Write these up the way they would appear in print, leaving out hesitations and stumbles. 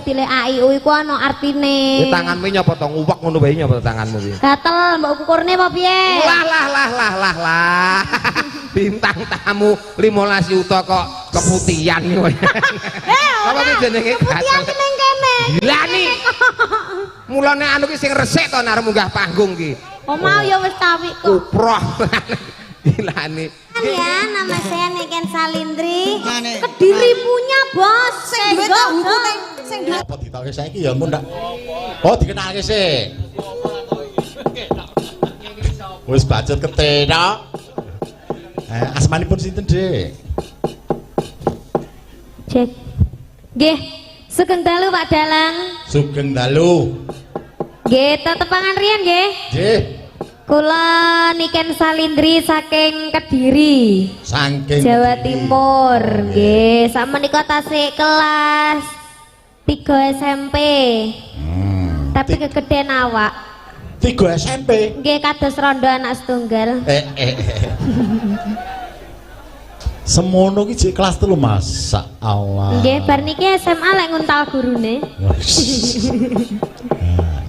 dile A I U iku ana artine. Kuwi tanganmu nyapa to nguwek ngono wae nyapa to tanganmu kuwi. Gatel mbok kukurne apa piye? Lah lah lah lah lah lah. Bintang tamu 15 yuta kok keputihan kowe. Apa ki jenenge keputihan ki ning kene. Gila nih. Mulane anu ki sing resik to nek arep munggah panggung ki. Oh mau ya wis tawi kok. Kuproh. Gilane. Ya, nama saya Niken Salindri. Kediri punya, Bos. Sing duwe tahuku sing duwe. Apa ditokke saiki ya engko ndak. Oh, dikenalke sik. Wis bacut ketena. Asmanipun sinten, Dik? Cek. Nggih, sugeng dalu Pak Dalang. Sugeng dalu. Nggih, tetepangan riyen nggih. Nggih. Kula Niken Salindri saking Kediri. Saking Jawa Timur. Nggih, sakmenika tasih kelas 3 SMP. Tapi kegeden awak. 3 SMP? Nggih, kados rondo anak setunggal. Semono ki jek kelas 3 Mas. Allah. Nggih, bar niki SMA lek nguntal gurune.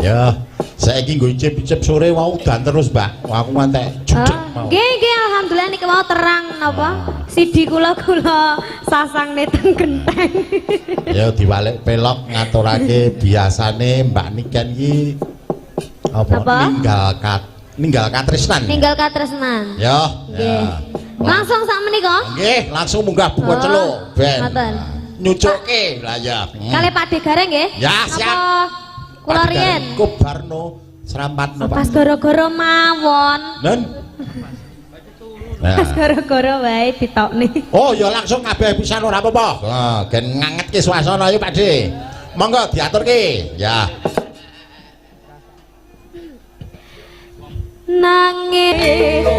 Ya, saiki nggo icip-icip sore wau udan terus, Mbak. Wah, aku ngantek judeg mau. Nggih, nggih, alhamdulillah niki wau terang napa? Sidi kula kula sasangne teng genteng. Ya diwalik pelok ngaturake biasane Mbak Niken iki apa ninggal katresnan. Ninggal katresnan. Ya, nggih. Langsung sak menika? Nggih, langsung munggah buka celuk ben. Ngoten. Nyucuke lah ya. Kalih Pak De Gareng nggih? Ya, siap. Kula riyen Kubarno serampatno Pak. Pas gara-gara mawon. Nen. Pas gara-gara wae ditokne. Oh ya langsung kabeh pisan ora apa-apa. Heeh, gen ngangetke suasana ayo Pak De. Monggo diaturke. Ya. Nangis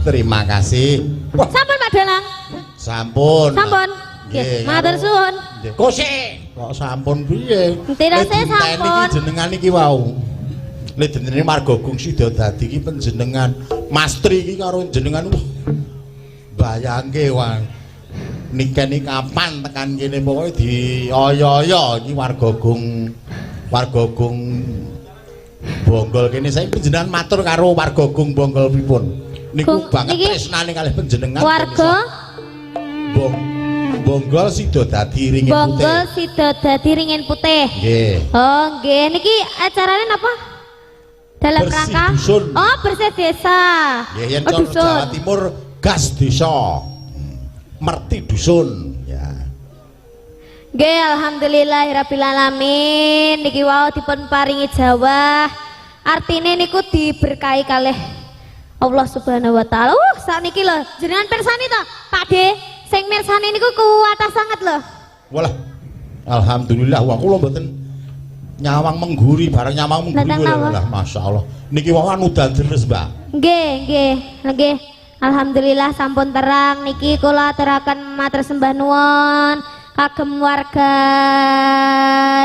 Terima kasih. Wah. Sampun Pak Dalang. Sampun. Sampun. Nggih, matur suwun. Kok sik? Kok sampun piye? Tirase sampun. Iki jenengan iki wau. Nek warga Gung Sidodadi iki panjenengan Mas Tri iki karo jenengan wah bayangke wah. Niken iki kapan tekan kene pokoke dioyo-oyo iki warga Gung Bonggol kene. Saiki panjenengan matur karo warga Gung Bonggol pripun? Niku banget tresnane kalih panjenengan. Warga Bonggol Sidodadi Ringin Putih. Bonggol Sidodadi Ringin Putih. Nggih. Oh, nggih. Niki acarane napa? Dalam bersih rangka dusun. Oh, bersih desa. Nggih, yen cara Jawa Timur gas desa. Merti dusun ya. Nggih, alhamdulillahirabbil alamin. Niki wau dipun paringi jawah. Artine niku diberkahi kalih Allah Subhanahu wa taala. Sakniki lho, jenengan pirsani to, Pak De? Sing mirsani niku kuwatah sanget lho. Walah. Alhamdulillah wong kula mboten nyawang mengguri bareng nyawang mengguri lah masyaallah. Niki wau udan deres, Mbak. Nggih, nggih, nggih. Alhamdulillah sampun terang niki kula aturaken matur sembah nuwun kagem warga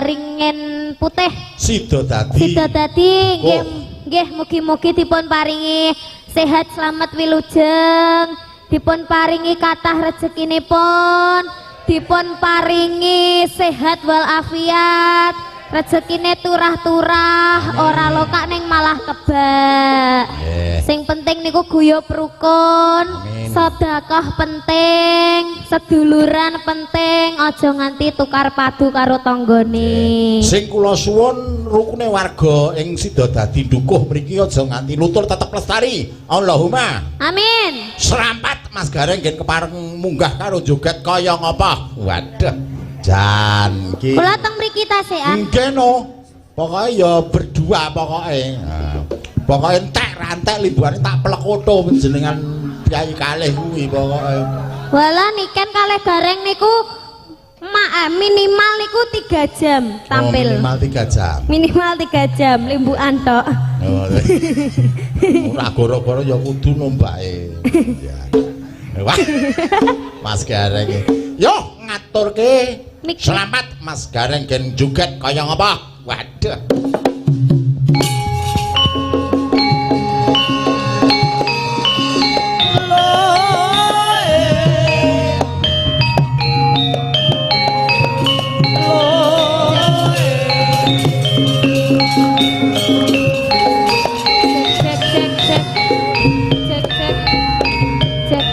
Ringin Putih Sidodadi. Sidodadi nggih, nggih mugi-mugi dipun paringi sehat selamat wilujeng, dipun paringi kathah rezekinipun, dipun paringi sehat walafiat, rezekine turah-turah, ora lokak ning malah kebak. Sing penting niku guyub rukun, sedekah penting, seduluran penting, aja nganti tukar padu karo tanggane. Sing kula suwun rukune warga ing Sidodadi Dukuh mriki aja nganti lutur, tetep lestari. Allahumma amin. Serampat Mas Gareng ngen kepareng munggah karo joget kaya ngapa. Waduh. Jan iki. Kula teng mriki tasekan. Nggih no. Pokoke ya berdua pokoke. Nah, pokoke entek rantek limbuhane tak plekoto panjenengan piyai kalih kuwi pokoke. Walah niken kalih Gareng niku minimal niku 3 jam tampil. Oh, minimal 3 jam. Minimal 3 jam limbukan tok. Oh. Ora goro-goro ya kudu nombake. Ya. Wah. Mas Gareng. Yo ngaturke. Selamat Mas Gareng gen joget kaya ngapa? Waduh. Cek cek cek. Cek cek. Cek.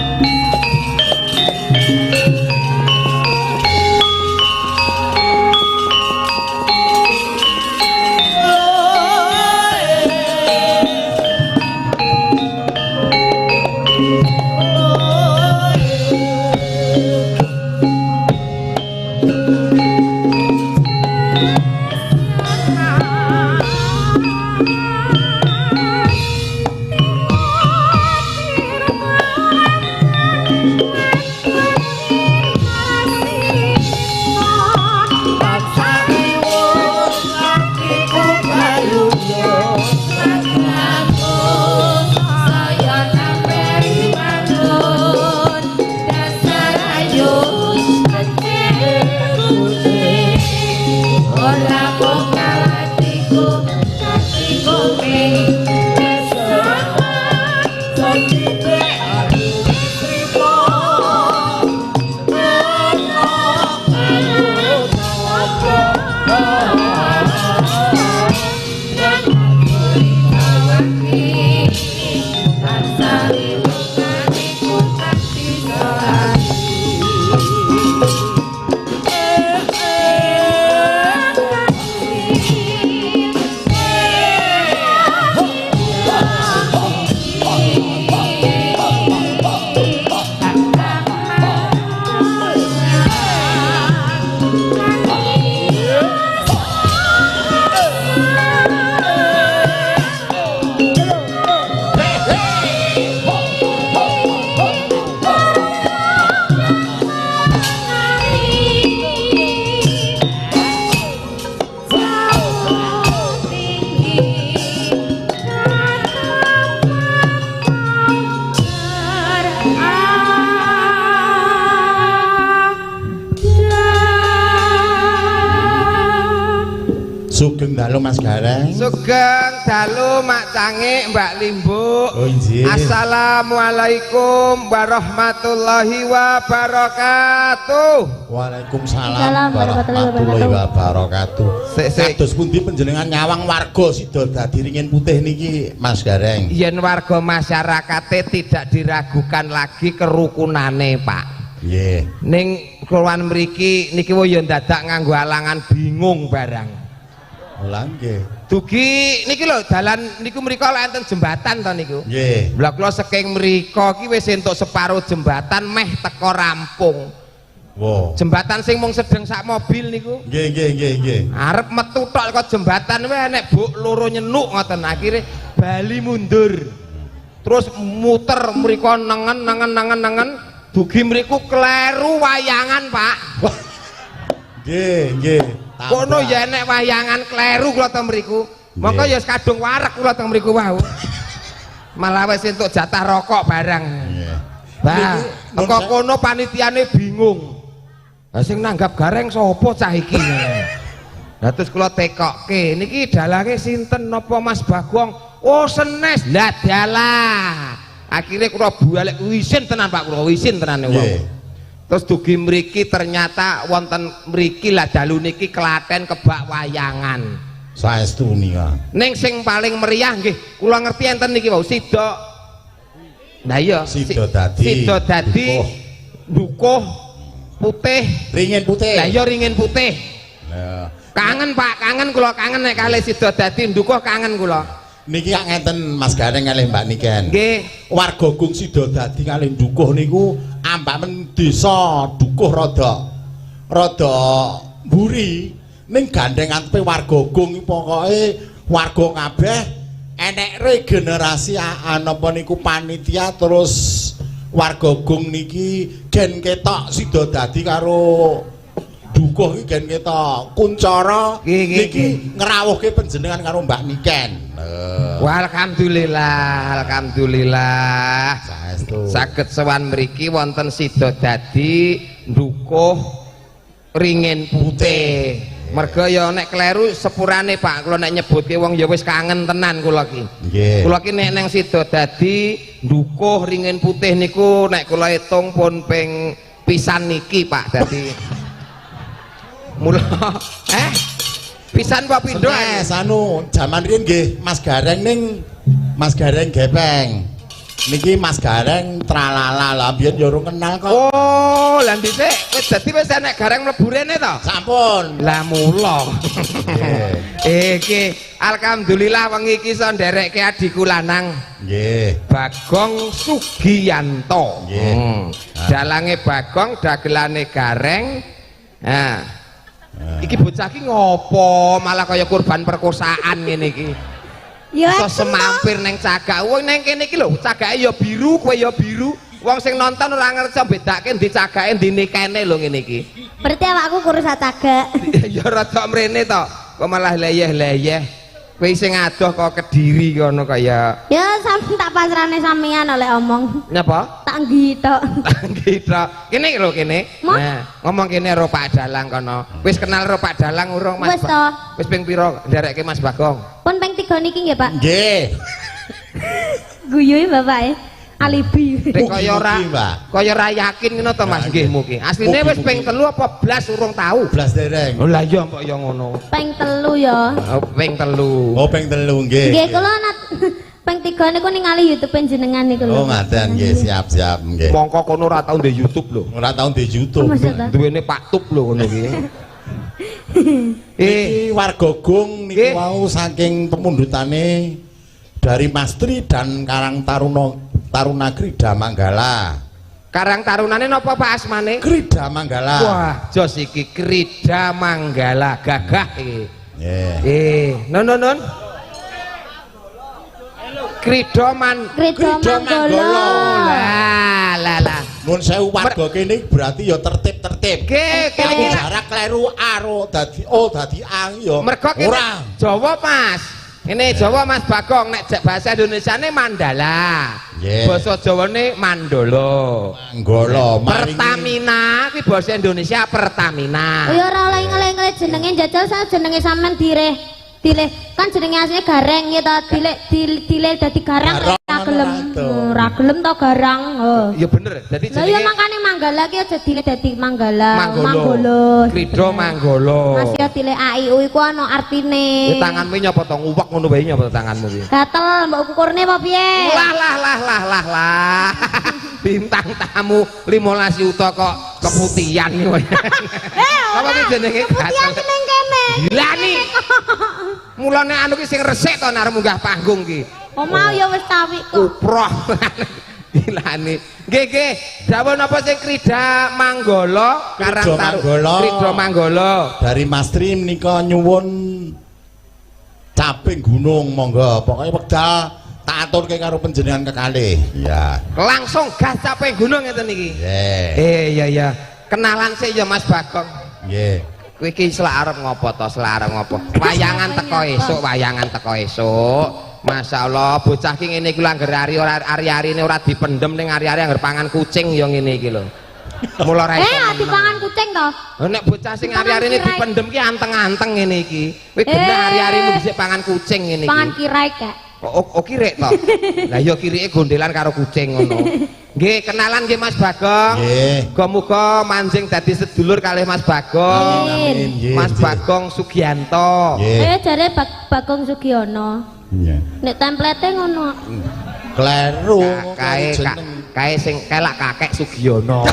Sugeng dalu Mas Gareng. Sugeng dalu Mak Cangik, Mbak Limbuk. Oh injih. Assalamualaikum warahmatullahi wabarakatuh. Waalaikumsalam warahmatullahi wabarakatuh. Kados pundi panjenengan nyawang warga Sidodadi Ringin Putih niki Mas Gareng? Yen warga masyarakate tidak diragukan lagi kerukunane, Pak. Nggih. Ning keluan mriki niki wo ya dadak nganggo alangan bingung barang. Lha nggih. Dugi niki lho dalan niku mriko lek enten jembatan to niku. Nggih. Lha kula saking mriko ki wis entuk separo jembatan meh teko rampung. Wow. Jembatan sing mung sedeng sak mobil niku. Nggih nggih nggih nggih. Arep metu tok kok jembatan wae enek buk loro nyenuk ngoten akhire bali mundur. Terus muter mriko nengen nengen nengen nengen dugi mriku kleru wayangan, Pak. Nggih nggih. Kono ya enek wayangan kleru kula teng mriku. Mongko ya kadung wareg kula teng mriku wau. Malah wis entuk jatah rokok barang. Nggih. Lah, teko kono panitiane bingung. Lah sing nanggap Gareng sapa cah iki? Lah terus kula tekokke, niki dalange sinten napa Mas Bagong? Oh, senes. Lah dalah. Akhirnya kula balik isin tenan Pak, kula isin tenan wong. Terus dugi mriki ternyata wonten mriki lah dalu niki Klaten kebak wayangan. Saestu nika. Ning sing paling meriah nggih kula ngerti enten niki wau Sida. Nah iya, Sidodadi. Sidodadi Dukuh Putih, Ringin Putih. Lah iya Ringin Putih. Lah kangen Pak, kangen kula kangen nek kalih Sidodadi Dukuh kangen kula. Niki kak ngenten Mas Gareng kalih Mbak Niken. Nggih. Warga Gung Sidodadi kalih Dukuh niku ambak men desa Dukuh rada rada mburi ning gandeng antepe warga Gung pokoke warga kabeh enek regenerasi anapa niku panitia terus warga Gung niki gen ketok Sidodadi karo Dukuh iki gen ketok kuncara niki ngrawuhke panjenengan karo Mbak Niken. Wah, alhamdulillah, alhamdulillah. Saestu. Saged sowan mriki wonten Sidodadi Dukuh Ringin Putih. Merga ya nek kleru sepurane Pak, kula nek nyebutke wong ya wis kangen tenan kula iki. Nggih. Kula iki nek nang Sidodadi Dukuh Ringin Putih niku nek kula hitung pun ping pisan niki Pak. Dadi mula pisan apa pindho? Senes anu jaman riyin nggih Mas Gareng ning Mas Gareng gepeng. Niki Mas Gareng tralala lah biyen ya urung kenal kok. Oh, lah dhisik wis dadi wis enek Gareng mlebu rene to? Sampun. Lah mula. Iki alhamdulillah wengi iki iso nderekke adhiku lanang. Nggih. Bagong Sugiyanto. Nggih. Dalange Bagong, dagelane Gareng. Nah. Iki bocah iki ngopo malah kaya korban perkosaan ngene iki. Ya iso semampir neng cagak. Wong neng kene iki lho, cagake ya biru, kowe ya biru. Wong sing nonton ora ngerti bedake ndi cagake ndi nikene lho ngene iki. Berarti awakku kurus cagak. Ya rada mrene to. Kok malah leyeh-leyeh. Kowe sing adoh kok Kediri kono kaya. Ya sam tak pasrane sampean oleh omong. Napa? Tak nggi tok. Tak nggi tok. Kene lho kene. Nah, ngomong kene karo Pak Dalang kono. Wis kenal karo Pak Dalang urung Mas? Wis to. Wis ping pira nderekke Mas Bagong? Pun ping 3 niki nggih, Pak. Nggih. Guyuhe bapake. Alibi. Nek kaya ora kaya ora yakin ngono to Mas nggih mugi. Asline wis ping 3 apa blas urung tau? Blas dereng. Oh lah iya mbok ya ngono. Ping 3 ya. Oh ping 3. Oh ping 3 nggih. Nggih kula ping 3 niku ningali YouTube panjenengan niku lho. Oh ngaten nggih siap-siap nggih. Mongko kono ora tau ndek YouTube lho. Ora tau ndek YouTube. Duwene Pak Tup lho ngono iki. Iki warga Gung niku wau saking pemundhutane dari Mas Tri dan Karang Taruna Taruna Krida Manggala. Karang Tarunane napa Pak asmane? Krida Manggala. Wah, jos iki Krida Manggala gagah iki. Nggih. Nun nun nun. Krida Manggala. Lah lah lah. Nun sewu warga kene berarti ya tertib-tertib. Nggih, kene iki jarak kleru aro dadi O dadi A ya. Mergo kene Jawa Mas. Ini Jawa Mas Bagong, nek bahasa Indonesiane Mandala. Basa Jawane Mandala. Manggala. Pertamina kuwi basa Indonesia Pertamina. Ya ora oleh ngelih-ngelih jenenge njajal sak jenenge sampean direh. Dileh kan jenenge asline gareng ya ta, dilek dileh dadi garang ora gelem. Ora gelem to garang. Ya bener. Dadi jenenge. Lah ya makane manggala ki aja dileh dadi manggala. Manggala. Krida manggala. Mas ya dileh a i u iku ana artine. Ya tanganmu nyapa to nguwek ngono wae nyapa tanganmu kuwi. Gatel mbok kukurne apa piye? Lah lah lah lah lah lah. Bintang tamu 15 yuta kok keputihan kowe. Eh, apa ki jenenge keputihan ki ning kene. Gila nih. Mulane anu ki sing resik to nek arep munggah panggung ki. Oh mau ya wis tawi kok. Kuproh. Gilane. Nggih nggih, dawuh napa sing Krida Manggala Karang Taru. Krida Manggala. Dari Mas Tri menika nyuwun caping gunung monggo. Pokoke wekdal tak aturke karo panjenengan kekalih. Iya. Langsung gas caping gunung ngeten iki. Nggih. Iya iya. Kenalan sik ya Mas Bagong. Nggih. Kowe iki selak arep ngopo to? Selak arep ngopo? Wayangan teko esuk, wayangan teko esuk. Masya Allah, bocah ki ngene iki lho angger ari ora ari-arine ora dipendem ning ari-ari angger pangan kucing ya ngene iki lho. Mula ora iso. Dipangan kucing to? Nek bocah sing ari-arine dipendem ki anteng-anteng ngene iki. Kowe genah ari-arimu dhisik pangan kucing ngene iki. Pangan kirai kek. Oh kirek to. Lah ya kirike gondelan karo kucing ngono. Nggih, kenalan nggih Mas Bagong. Nggih. Muga-muga manjing dadi sedulur kalih Mas Bagong. Amin, amin. Mas Bagong Sugianto. Jare Bagong Sugiono. Iya. Nek template ngono. Kleru. Kae kae sing kelak kakek Sugiono.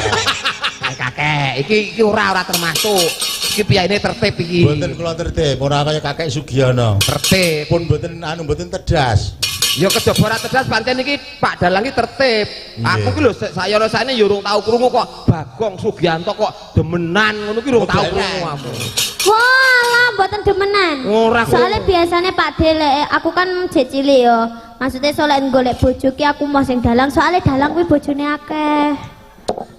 Kae kakek iki ora termasuk. Iki piyayine tertib iki. Mboten kula tertib, ora kaya kakek Sugiono. Tertib. Pun mboten anu mboten tedas. Ya kejaba ora tedas pancen iki Pak Dalang iki tertib. Aku ki lho sayana-sayane ya urung tau krungu kok Bagong Sugianto kok demenan ngono ki urung tau krungu aku. Walah mboten demenan. Ora. Soale biasane Pak De aku kan jek cilik ya. Maksudnya soalnya golek bojo ki aku mau sing dalang, soalnya dalang kuwi bojone akeh.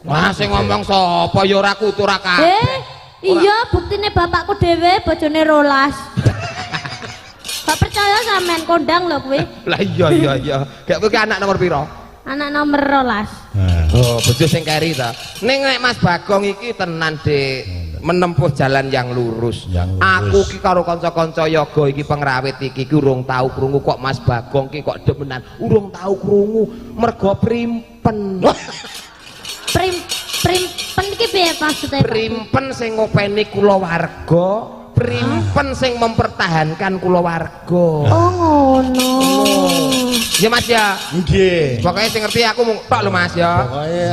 Wah sing ngomong sapa ya ora kudu ora kabeh. Iya, buktine bapakku dhewe bojone 12. Gak percaya sampean kondang lho kuwi. Lah iya iya iya. Gak kowe ki anak nomor pira? Anak nomor 12. Oh, bojo sing keri ta. Ning nek Mas Bagong iki tenan Dik, menempuh jalan yang lurus. Yang lurus. Aku ki karo kanca-kanca yoga iki pengrawit iki ki urung tau krungu kok Mas Bagong ki kok demenan. Urung tau krungu mergo primpen. Primpen iki piye maksudnya? Primpen sing ngopeni kulawarga, primpen sing mempertahankan kulawarga. Oh ngono. Ya Mas ya. Nggih. Pokoke sing ngerti aku mung tok lho Mas ya. Pokoke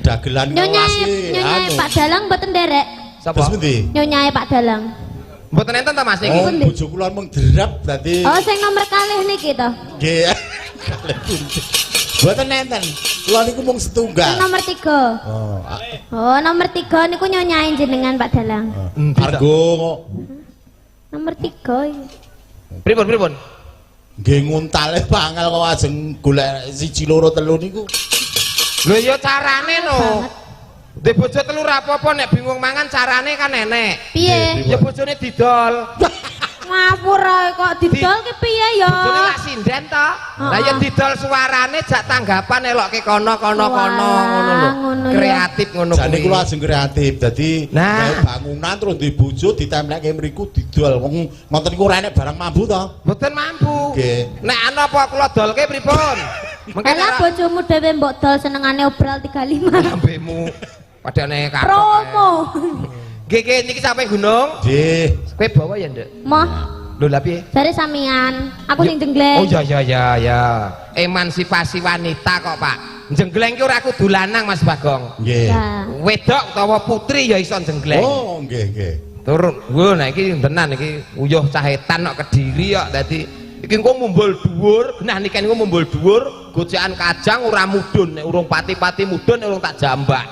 dagelan kelas iki. Nyonyae Pak Dalang mboten nderek. Sapa? Terus pundi? Nyonyae Pak Dalang. Mboten enten ta Mas niki? Oh, bojo kula mung derep berarti. Oh, sing nomor kalih niki to. Nggih. Kalih pundi? Mboten enten. Kula niku mung setunggal. Nomor 3. Oh. Oh, nomor 3 niku nyonyae jenengan Pak Dalang. Argo kok. Nomor 3 iki. Pripun pripun? Nggih nguntale pangel kok ajeng golek 1 2 3 niku. Lho ya carane no. Ndek bojo telu ra apa-apa nek bingung mangan carane kan enek. Piye? Ya bojone didol. Ngawur ae kok didol ki piye ya? Bojone lak sinden to. Lah ya didol suarane jak tanggapan elokke kono kono kono ngono lho. Kreatif ngono kuwi. Jane kula ajeng kreatif. Dadi gawe bangunan terus di bojo ditemplekke mriku didol. Wong ngoten niku ora enek barang mambu to. Mboten mambu. Nggih. Nek ana apa kula dolke pripun? Mengke lah bojomu dhewe mbok dol senengane obral 35. Lambemu padane katok. Promo. Nggih nggih niki sampe gunung. Nggih. Kowe bawa ya, Nduk? Moh. Lho lha piye? Jare samian, aku sing jenggleng. Oh iya iya iya ya. Emansipasi wanita kok, Pak. Jenggleng ki ora kudu lanang, Mas Bagong. Nggih. Wedok utawa putri ya iso jenggleng. Oh, nggih nggih. Turun. Wo nah iki tenan iki uyuh cahetan kok Kediri kok dadi iki engko mumbul dhuwur, genah niken engko mumbul dhuwur, gocekan kajang ora mudhun nek urung pati-pati mudhun nek urung tak jambak.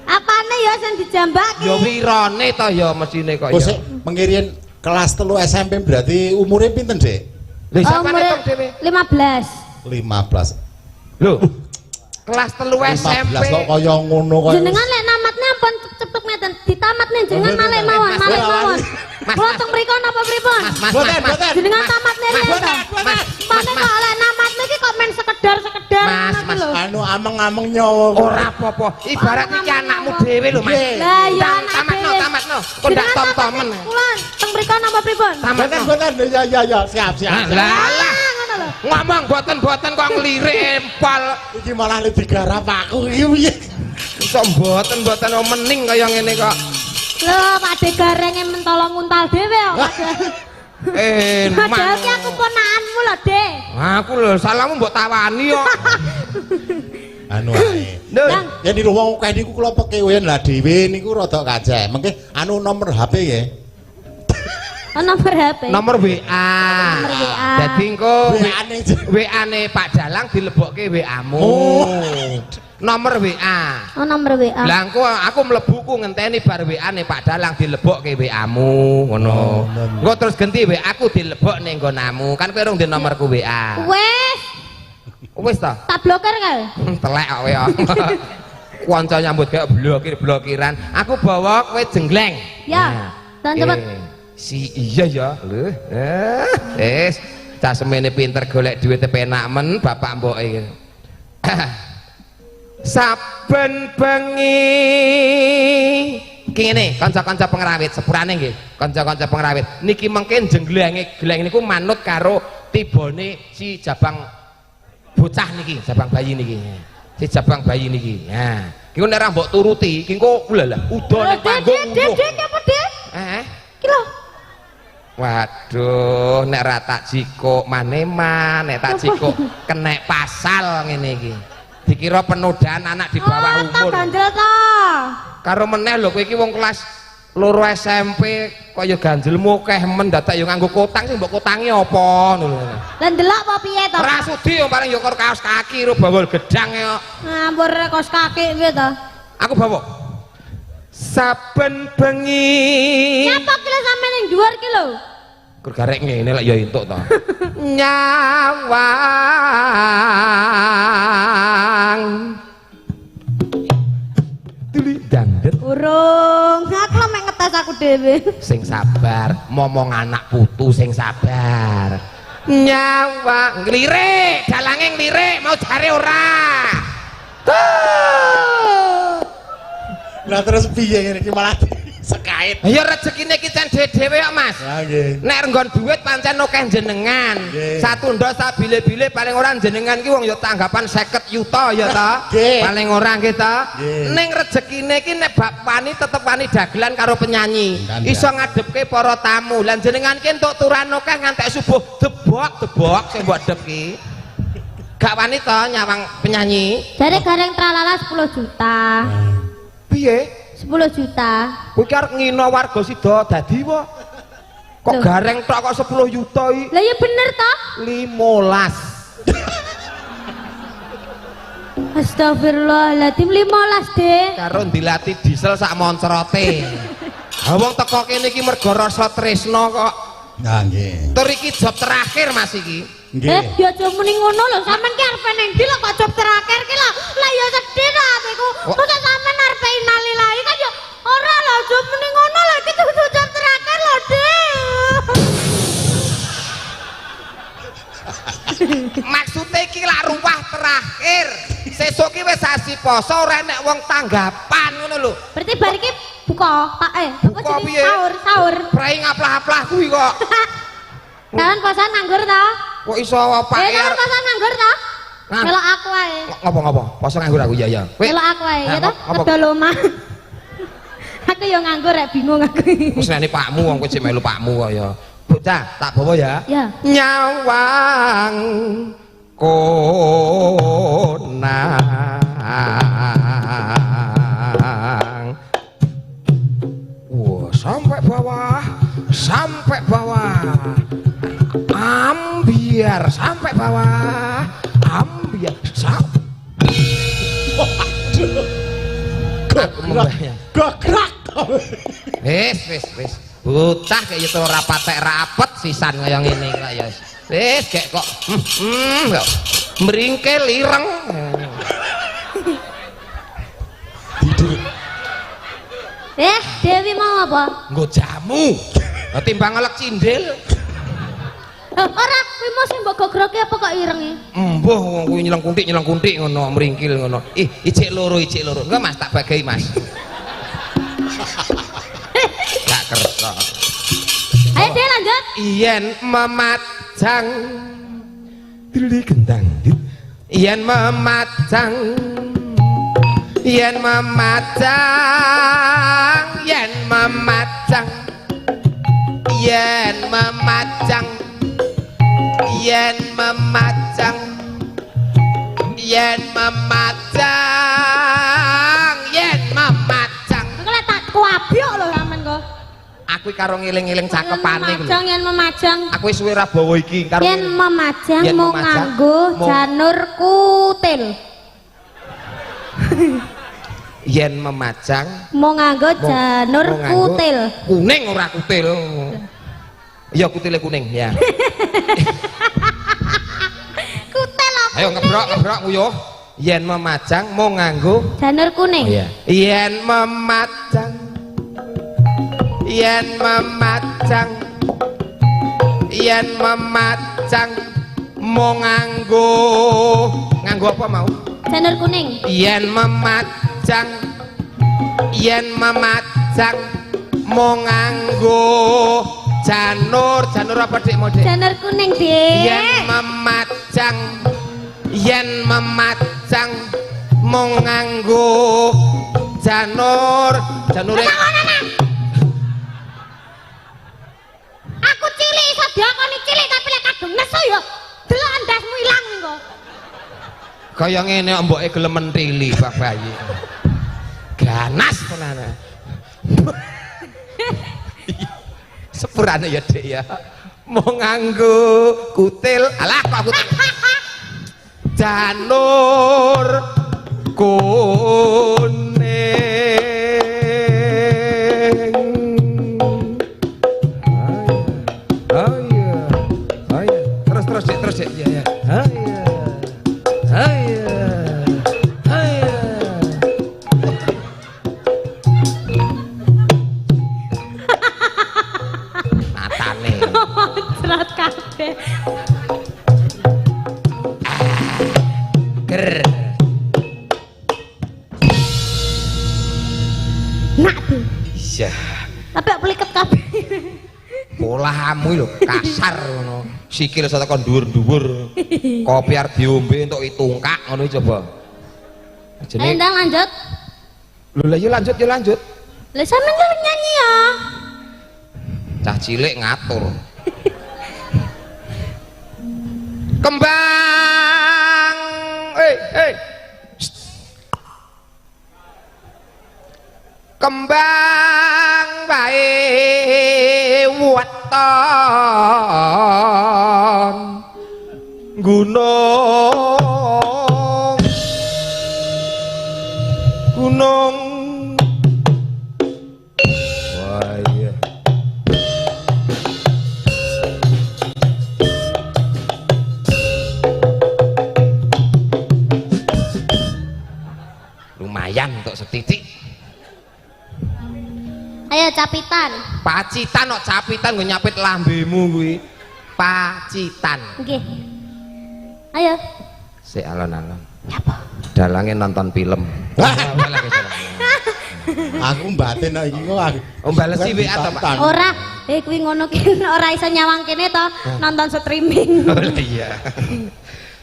Apane ya sing dijambak ki? Ya wirane to ya mesine kok ya. Sik mengirian kelas 3 SMP berarti umure pinten, Dik? Lha sampeyan hitung dhewe. 15. 15. Lho. Kelas 3 SMP. 15 kok kaya ngono kaya. Jenengan lek namatne ampun cepet ngeten, ditamatne jenengan malih mawon, malih mawon. Kula teng mriku napa pripun? Mboten, mboten. Jenengan tamatne riyen to. Mane kok lek namatne iki kok men sekedar-sekedar ngono lho. Anu ameng-ameng nyawa. Ora apa-apa. Ibarat iki anakmu dhewe lho, Mas. Lah ya tamatno, tamatno. Kok ndak tom-tomen. Kula teng mriku napa napa pripun? Boten boten ya ya ya siap siap. Lah lah. Ngono lho. Ngomong boten-boten kok nglirik empal. Iki malah le digarap aku iki piye? Iso mboten-mboten mening kaya ngene kok. Lho, Pak De garenge mentolo nguntal dhewe kok. Padahal ki aku ponakanmu lho, De. Aku lho salahmu mbok tawani kok. Anu ae. Ya niku wong akeh niku kula pekewen lah dhewe niku rada kaceh. Mengke anu nomor HP nggih. Oh, nomor HP. Nomor WA. Nomor WA. Dadi engko WA-ne Pak Dalang dilebokke WA-mu. Oh. Nomor WA. Oh, nomor WA. Lah engko aku mlebu ku ngenteni bar WA-ne Pak Dalang dilebokke WA-mu ngono. Engko terus genti WA aku dilebokne nggonamu. Kan kowe rung di nomorku WA. Wes. Wis ta? Tak blokir kae. Telek kok kowe. Kanca nyambut gawe blokir-blokiran. Aku bawa kowe jenggleng. Ya. Nah, cepet. Si iya ya. Lho. Wis, cah semene pinter golek duit penak men bapak mboke iki. Saben bengi ki ngene, kanca-kanca pengrawit sepurane nggih, kanca-kanca pengrawit. Niki mengke jenglenge gleng niku manut karo tibane si jabang bocah niki, jabang bayi niki. Si jabang bayi niki. Nah, ki nek ora mbok turuti, ki engko lha udo ning panggung. Dek, apa, Dek? Heeh. Ki lho. Waduh, nek ra tak jikuk maneman, nek tak jikuk kenek pasal ngene iki. Dikira penodaan anak di bawah umur. Oh, ganjel ta. Karo meneh lho kowe iki wong kelas 2 SMP kaya ganjelmu akeh men dadak ya nganggo kotang sing mbok kotangi apa ngono lho. Lah ndelok apa piye to? Ora sudi yo paling yo karo kaos kaki ro bawol gedang yo. Ngambur kaos kaki piye to? Aku bawa. Saben bengi. Nyapa ki lho sampe ning dhuwur ki lho? Kur garek ngene lek ya entuk to. Nyawang. Tuli dangdut. Urung, aku lho mek ngetes aku dhewe. Sing sabar, momong anak putu sing sabar. Nyawang nglirik, dalange nglirik mau jare ora. Lah terus piye ngene iki malah sekait. Ya rezekine iki cen dhewe kok, Mas. Lah nggih. Nek nggon duit pancen akeh jenengan. Satu ndos sak bile-bile paling ora jenengan ki wong ya tanggapan 50 yuta ya ta. Paling ora nggih ta. Ning rezekine iki nek bab wani tetep wani dagelan karo penyanyi. Iso ngadepke para tamu. Lah jenengan ki entuk turan akeh ngantek subuh debok-debok sing mbok dep ki. Gak wani to nyawang penyanyi. Jare gareng tralala 10 juta. Piye? 10 juta. Kowe iki arep ngina warga sida dadi wae. Kok gareng tok kok 10 yuta iki? Lah ya bener to? 15. Astagfirullahaladzim, 15, Dek. Karo ndilati diesel sak moncrote. Ha wong teko kene iki mergo rasa tresna kok. Nah nggih. Tur iki job terakhir Mas iki. Nggih. Ya aja muni ngono lho, sampean ki arepe ning ndi lho kok job terakhir ki lho. Lah ya sedih ta atiku. Mosok sampean arepe innalillahi kan ya ora lho, aja muni ngono lho, iki kudu job terakhir lho, Dik. Maksude iki lak ruwah terakhir. Sesuk ki wis sasi poso ora enek wong tanggapan ngono lho. Berarti bar iki buka, Pak buka piye? Sahur, sahur. Prei ngaplah-aplah kuwi kok. Kawan posan nganggur ta? Kok iso Pak? Kawan posan nganggur ta? Melok aku ae. Ngopo-ngopo? Poso nganggur aku ya ya. Melok aku ae ya to, ngedol omah. Aku yo nganggur rek bingung aku. Wis nene pakmu wong kowe sik melu pakmu kok ya. Bocah, tak bawa ya. Ya. Nyawang konang. Wah, sampai bawah, sampai bawah. Ambiar sampai bawah, ambiar sampai. Waduh. Gograk. Wis, wis, wis. Bocah kaya itu ora patek rapet sisan kaya ngene iki ya. Wis gek kok kok mringkel ireng. Dewi mau apa? Nggo jamu. Timbang ngelek cindil. Ora, kuwi mau sing mbok gogroke apa kok irenge? Embuh wong kuwi nyeleng kuntik ngono, mringkil ngono. Ih, ijik loro, ijik loro. Enggak Mas, tak bagi Mas. Gak kersa. Ayo Dek lanjut. Yen memajang dili gendang. Yen memajang, yen memajang, yen memajang, yen memajang, yen memajang, yen memajang, yen memajang. Engko lek tak kuabyok lho sampean kok. Aku karo ngeling-eling cakepane iku lho. Memajang yen memajang. Aku wis suwe ra bawa iki karo Yen memajang Yen mung memajang, nganggo mung- janur kutil. Yen memajang Mung nganggo janur mung nganggo kutil. Kuning ora kutil. Iya kutile kuning ya. Kutil apa? Ayo ngebrok ngebrok nguyuh. Yen memajang mung nganggo Janur kuning. Oh, iya. Yen memajang, yen memajang, yen memajang mung nganggo nganggo apa mau? Janur kuning. Yen memajang, yen memajang mung nganggo janur, janur apa Dik mau Dik? Janur kuning, Dik. Yen memajang, yen memajang mung nganggo janur, janure Aku cilik iso diakoni cilik tapi lek kadung nesu ya delok endasmu ilang engko. Kaya ngene kok mboke gelem mentili Pak bayi. Ganas tenan. Sepurane ya Dik ya. Mau nganggo kutil, alah kok aku janur kuning. Oh iya. Oh iya. Terus terus Dik, terus Dik. Iya ya. Oh iya. Oh iya. Oh iya. Matane. Cerat kabeh. Ger. Nak, Dik. Iya. Tapi kok pliket kabeh. Polahmu lho kasar ngono. Sikil iso tekan dhuwur-dhuwur. Kopi arep diombe entuk itungkak ngono iki coba. Ayo Jenenge ndang lanjut. Lho lah ya lanjut ya lanjut. Lah sampean kan nyanyi ya. Cah cilik ngatur. Kembang eh. Kembang wae weton gunung gunung. Wah iya. Lumayan untuk setitik. Ayo capitan. Pacitan kok capitan nggo nyapit lambemu kuwi. Pacitan. Nggih. Ayo. Sik alon-alon. Nyapa? Dalange nonton film. Aku mbatin kok iki kok. Oh balesi WA to, Pak? Ora, kuwi ngono ki ora iso nyawang kene to, nonton streaming. Oh iya.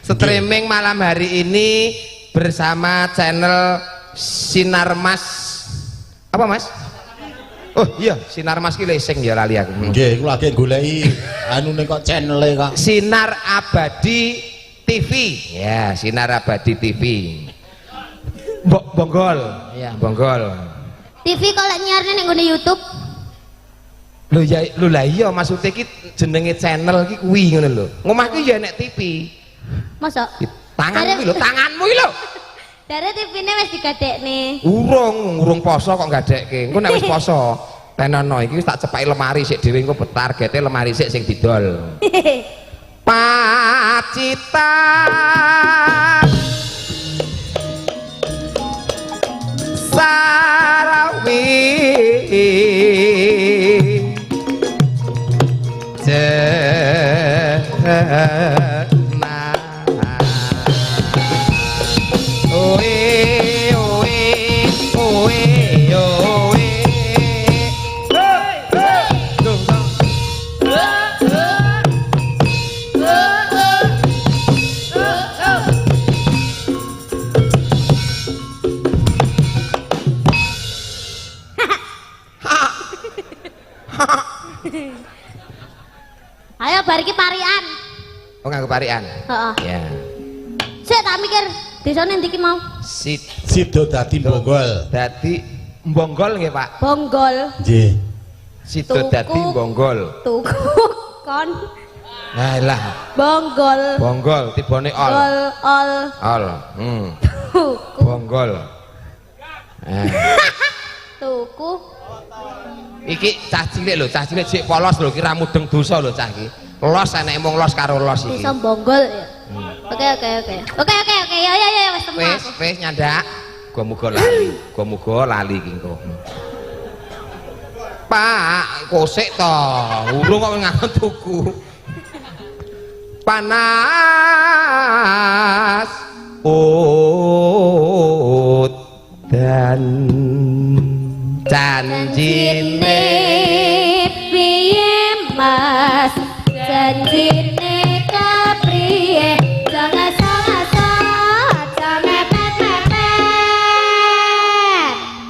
Streaming malam hari ini bersama channel Sinar Mas. Apa, Mas? Oh iya, Sinar Mas ki lesing ya lali aku. Nggih, iku lagi goleki anune kok channele kok. Sinar Abadi TV. Ya, Sinar Abadi TV. Bonggol. Ya, Bonggol. TV kok lek nyiarne ning nggone YouTube. Lho ya, lho lah iya maksude iki jenenge channel iki kuwi ngono lho. Ngomah ki ya enek TV. Mosok? Tanganmu iki lho, tanganmu iki lho. Dare TV-ne wis digadekne. Urung, urung poso kok gadekke. Engko nek wis poso, tenono iki wis tak cepaki lemari sik dhewe engko targete lemari sik sing didol. Pacitan Sarawi Jena oe oe oe oe. Hey, hey. parikan. Oh, nganggo parikan. Heeh. Ya. Sik tak mikir, desane endi ki mau? Sidodadi Bonggol. Dadi Bonggol nggih, Pak. Bonggol. Nggih. Sidodadi Bonggol. Tuku kon. Nah lah. Bonggol. Bonggol tibone ol. Ol ol. Ol. Tuku. Bonggol. Tuku. Iki cah cilik lho, cah cilik sik polos lho, ki ra mudeng dosa lho cah iki. Los eneke mung los karo los iki. Desa Bonggol ya. Oke oke oke. Oke oke oke. Ya ya ya wis temu. Wis wis nyandak. Muga-muga lali. Muga-muga lali iki engko. Pak, kosek to. Urung kok nganggo tuku. Panas udan janjine piye Mas, janjine kepriye, jangan salah mepet mepet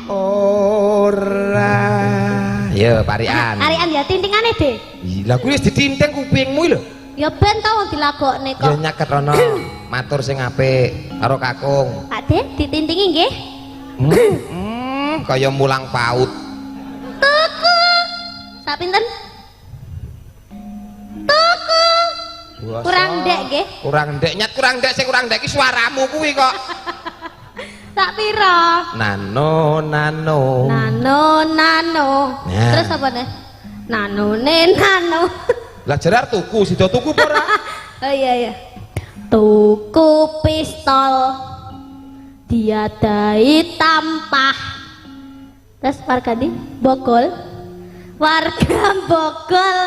ora. Ya parian. Parian ya tintingane De. Lah kuwi wis ditinting kupingmu lho. Ya ben ta wong dilagokne kok. Ya nyaket rono, matur sing apik karo kakung. Pak De, ditintingi nggih. Kaya mulang PAUD. Tuku. Sak pinten? Tuku. Kurang ndek nggih. Kurang ndek, nyat kurang ndek sing kurang ndek iki suaramu kuwi kok. Sak pira? Nano nano. Nano nano. Nah. Terus apa neh? Nanone nano. Lah jerar tuku, sida tuku apa ora? Oh iya iya. Tuku pistol diadai tampah. Terus warga di Bogol. Warga Bogol.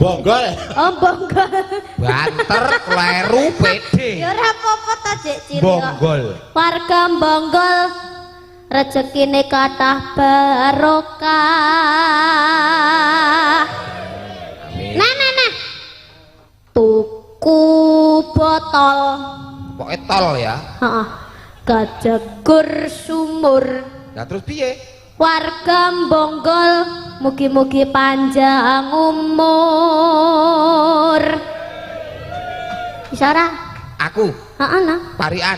Bonggol. Oh Bonggol. Banter kleru pede. Ya ora apa-apa ta Jek cilik. Bonggol. Warga Bonggol rezekine kathah barokah. Nah nah nah. Tuku botol. Pokoke tol ya. Heeh. Kajegur sumur. Lah terus piye? Warga Bonggol mugi-mugi panjang umur. Bisa ora? Aku. Heeh nah. Parian.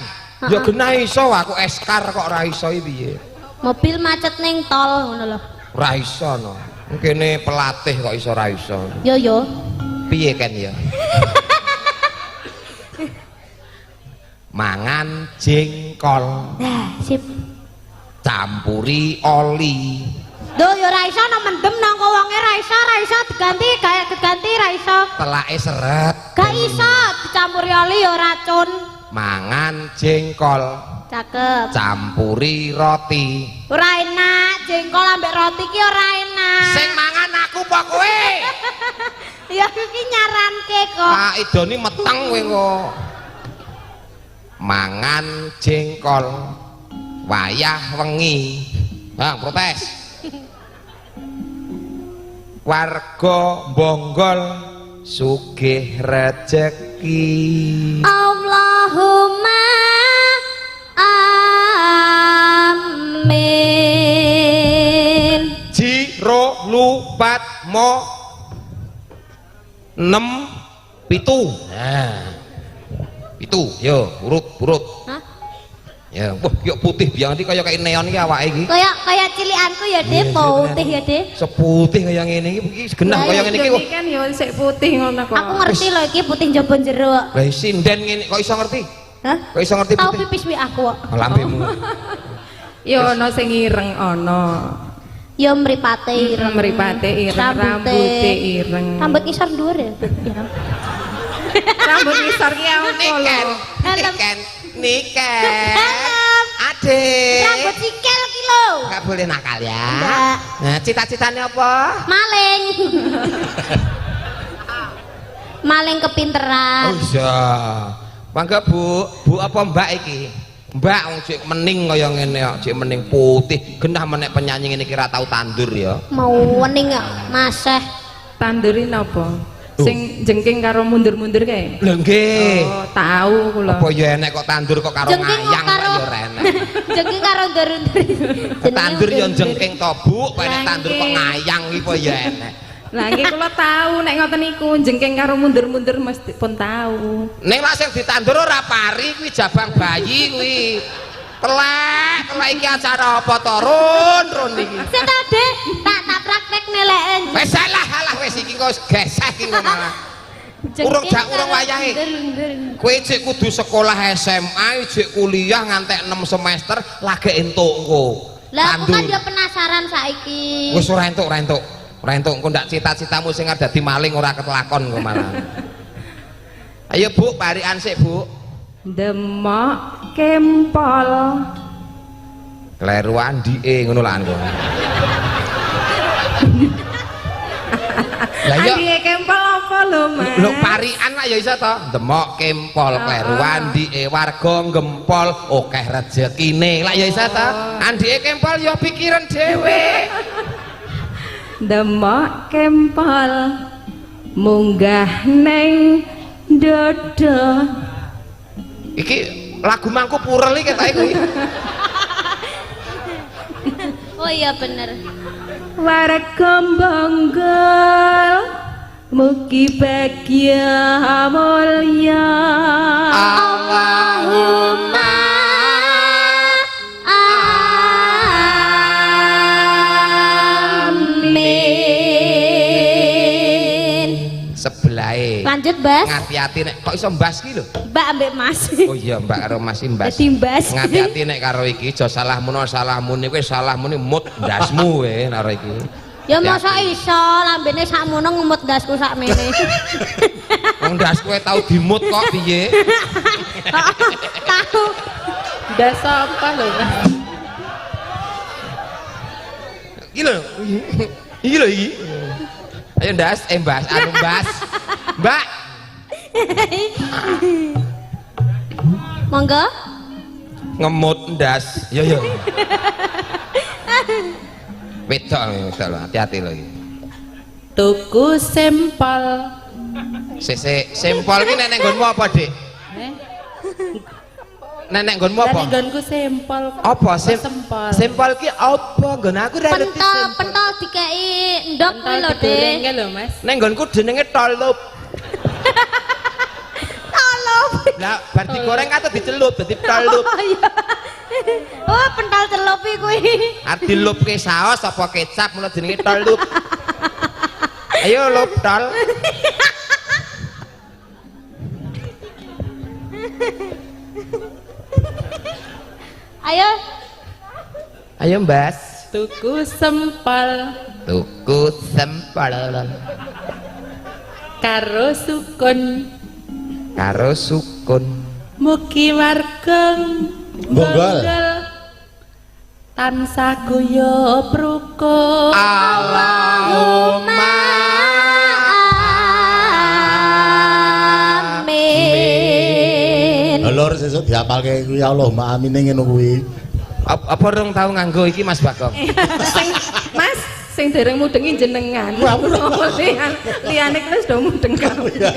Ya genah iso aku eskar kok ora iso iki piye? Mobil macet ning tol ngono lho. Ora iso no. Kene pelatih kok iso ora iso. Yo yo. Piye ken ya? Mangan jengkol. Nah, sip. Campuri oli. Duh ya ora iso no mendem nang wonge ora iso, ora iso diganti kayak diganti ora iso. Telake seret. Gak iso dicampuri oli ya racun. Mangan jengkol. Cakep. Campuri roti. Ora enak, jengkol ambek roti ki ora enak. Sing mangan aku apa kowe? Ya iki nyaranke kok. Ah idoni meteng kowe kok. Mangan jengkol wayah wengi. Bang protes. Warga Bonggol sugih rejeki. Allahumma amin. Ji ro lu pat mo 6 7. Nah. 7 yo urut urut. Hah? Ya, wah, yuk putih biang iki kaya kayak neon iki awake iki. Kaya kaya cilikanku ya, De, putih ya, De. Seputih kaya ngene iki, iki genah kaya ngene iki. Iki kan ya sik putih ngono kok. Aku ngerti lho iki putih njaba jero. Lah sinden ngene kok iso ngerti? Hah? Kok iso ngerti putih? Tau pipis wi aku kok. Lambemu. Ya ana sing ireng ana. Ya mripate ireng. Mripate ireng, rambute ireng. Rambut ngisor dhuwur ya. Rambut ngisor ki apa lho? Niken, niken. Adik. Rambut sikil ki lho. Enggak boleh nakal ya. Enggak. Nah, cita-citanya apa? Maling. Maling kepinteran. Oh iya. Mangga Bu, Bu apa Mbak iki? Mbak wong cek mening kaya ngene kok, cek mening putih. Genah menek penyanyi ngene iki ra tau tandur ya. Mau wening kok, Mas. Tanduri napa? Sing jengking karo mundur-mundur kae. Lho nggih. Oh, tahu kula. Apa ya enek kok tandur kok karo ngayang kok ya ora enek. Jengking karo ndur-ndur. Tandur ya jengking to, Bu, kok enek tandur kok ngayang iki apa ya enek. Lah nggih kula tau nek ngoten niku jengking karo mundur-mundur mesti pun tau. Ning lak sing ditandur ora pari kuwi jabang bayi kuwi. Telek, telek iki acara apa to run-run iki. Sik ta, Dik, tak praktekne lek. Wis salah alah wis iki kok geseh iki kok malah. Urung jak urung wayahe. Kowe cek kudu sekolah SMA, cek kuliah ngantek 6 semester lagi entuk engko. Lah aku kan ya penasaran saiki. Wis ora entuk, ora entuk. Ora entuk engko ndak cita-citamu sing arep dadi maling ora ketelakon engko malah. Ayo Bu, parikan sik Bu. Demok kempol. Kleru andike ngono lah engko. Lah iya andike kempol apa lho, Mas? Lho parikan lah ya iso to. Demok kempol kleru andike warga gempol akeh rejekine. Lah ya iso to. Andike kempol ya pikiran dhewe. Demok kempol munggah neng dodo. Iki lagu mangku purel iki ketoke kuwi. Oh iya bener. Warga bonggol mugi bagya mulya. Allahumma amin. Sebelahe. Lanjut, Bas. Ngati-ati nek kok iso mbas ki lho. Mbak ambek Mas. Oh iya, Mbak karo Mas mbas. Dadi mbas. Ngati-ati nek karo iki aja salah muno salah muni kowe salah muni mut ndasmu kowe karo iki. Ya masa iso lambene sakmono ngemut ndasku sakmene. Wong ndas kowe tau dimut kok piye? Tahu. Ndas apa lho, Mas? Iki lho. Iki lho iki. Ayo ndas, mbas, anu mbas. Mbak. Monggo. Ngemut ndas. Yo yo. Wedok wedok lho, hati-hati lho iki. Tuku sempol. Sik sempol ki nek nggonmu apa, Dik? Heh. Nek nggonmu apa? Nek nggonku sempol. Apa sempol? Sempol ki apa? Nggon aku ora ngerti. Pentol, pentol dikeki ndok kuwi lho, Dik. Lho, Mas. Nek nggonku jenenge tolup. Tolup. Lah bar digoreng kate dicelup dadi tolup. Oh iya. Oh, pentol celup kuwi. Arep dilupke saos apa kecap ngono jenenge tolup. Ayo lup tol. Ayo. Ayo Mbas. Tuku sempol. Tuku sempol. Karo sukun. Karo sukun. Mugi warga bonggol tansah guyub rukun. Allahumma amin. Lho sesuk diapalke kuwi Allahumma amin ngono kuwi. Apa rong tau nganggo iki Mas Bagong? Sing Mas sing dereng mudhengi jenengan. Liyane wis do mudheng kabeh.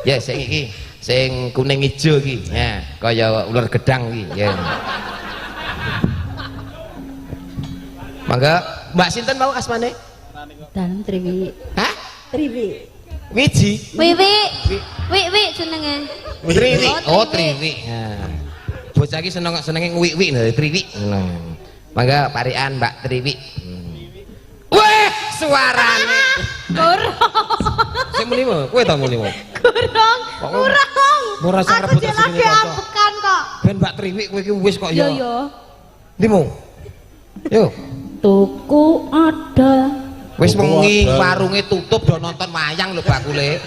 Ya sing iki, sing kuning ijo iki. Ya, kaya ular gedang iki. Ya. Mangga, Mbak sinten mau asmane? Dalem Triwi. Hah? Triwi. Wiji. Wiwi. Wiwi jenenge. Triwi. Oh, Triwi. Nah. Bocah iki seneng senenge ngwi-wi lho, Triwi. Nah. Mangga parikan Mbak Triwi. Weh, suarane. Kurang. Sing muni mo, kowe ta muni mo? Kurang. Kurang. Ora sing rebut rezekine kanca. Kok. Ben Mbak Triwi kowe iki wis kok ya. Yo yo. Ndi mo? Yo. Tuku odol. Wis wengi warunge tutup do nonton wayang lho bakule.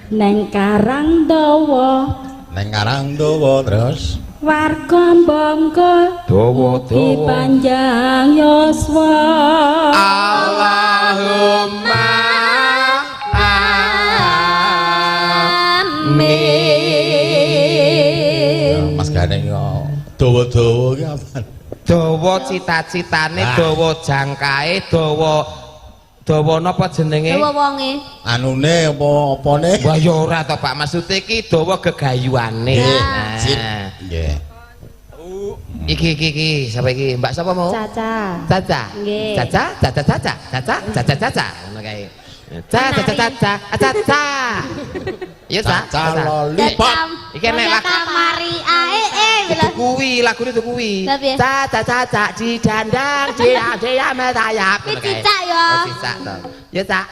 Neng Karang Dawa. Neng Karang Dawa terus warga Bonggol dawa dawa panjang yuswa. Allahumma amin. Mas Gareng yo dawa-dawa ki apa? Dawa cita-citane, dawa jangkae, dawa dawa napa jenenge? Dawa wonge. Anune apa apane? Wah ya ora to Pak, maksude iki dawa gegayuane. Nggih. Nggih. Iki iki iki sapa iki? Mbak sapa mau? Caca. Caca. Nggih. Caca, caca caca, caca, caca caca. Ngono kae. Caca caca caca, caca. Iya, Ca. Caca lollipop. Iki nek lagu mari ae itu kuwi, lagune itu kuwi. Caca caca di dandang dia dia merayap. Iki cicak ya. Oh, cicak to. Ya, Cak.